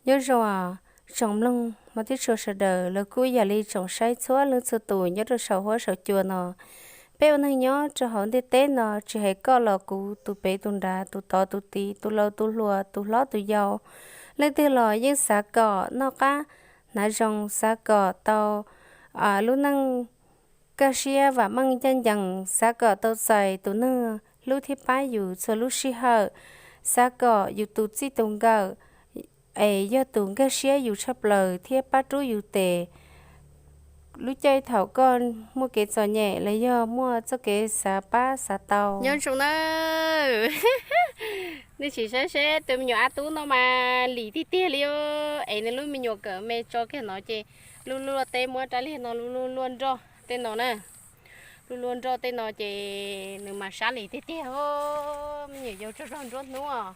Nyob zoo tsoom mloog mog, tib tshua sawv daws los kuj yam li tsoom saib txhua leej txhua tus nyob rau saum huab saum cua no. Peb ua neeg nyob rau hauv ntiaj teb no, tsis hais koj los kuv, tus pem tus nrad, tus tod tus tid, tus laus tus hluas, tus hlob tus yau, leej twg los yeej xav kom noj qab hnav zoo, xav kom tau lub neej kaj siab vam meej ncaj ncees, xav kom tau txais tus neeg hlub thiab pab yus txhua lub sij hawm, xav kom yus tus txij tus nkawm es yog tus nkag siab yus tshaj plaws thiab pab rub yus tes lub caij thaum koj muaj kev txom nyem los yog muaj txoj kev xav pab xav tau. Nyob zoo nawb, nej sim saib seb tus me nyuam ab tub no mas lim tiag tiag li, es nws lub me nyuam kawm me tso kiag no ces lub luaj teb muab rab liag no lub luaj nroj tej no na. Lub luaj nroj tej no ces nws mas sab lim tiag tiag, me nyuam yaus tsaug zog nruab hnub os.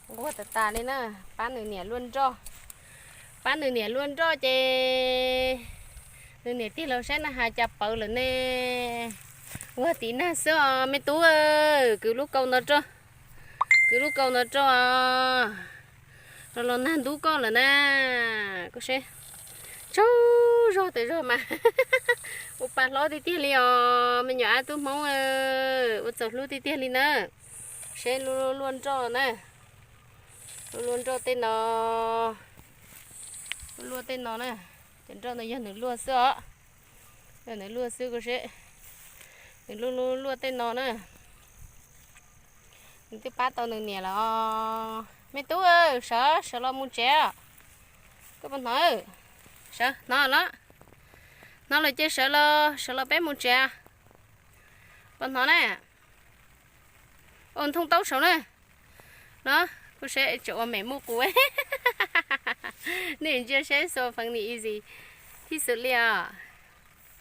Nquag tas tas li na, pab nws niam luaj nroj. Pab nws niam luaj nroj ces nws niam tig los saib na has cas pawv lawm ne. Nquag tiv nag xwb os me tub, kwv lub kaus no rau, kwv lub kaus no rau. Los los nag ntub koj lawm na. Koj seb, tsaug zog tas zog mas ua pa hlob tiag tiag li os, me nyuam ab tub Hmoob, ua txaus hlub tiag tiag li na. Seb lub luaj nroj na, lub luaj nroj tej no, lub luaj tej no na, cov nroj no yog nws luaj xwb os. Yog nws luaj xwb, koj seb, nws lub lub luaj tej no na. Nws twb pab tau nws niam lawm os. Me tub, sawv, sawv los mus tsev. Koj puas hnov? Sawv hnov los, hnov lawm ces sawv los, sawv los peb mus tsev. Puas hnov na? Ua nthooj taub saud na. No, koj seb, tseem ua mem muaj qus. Nej ntsia seb, so funny easy tib xwm li os.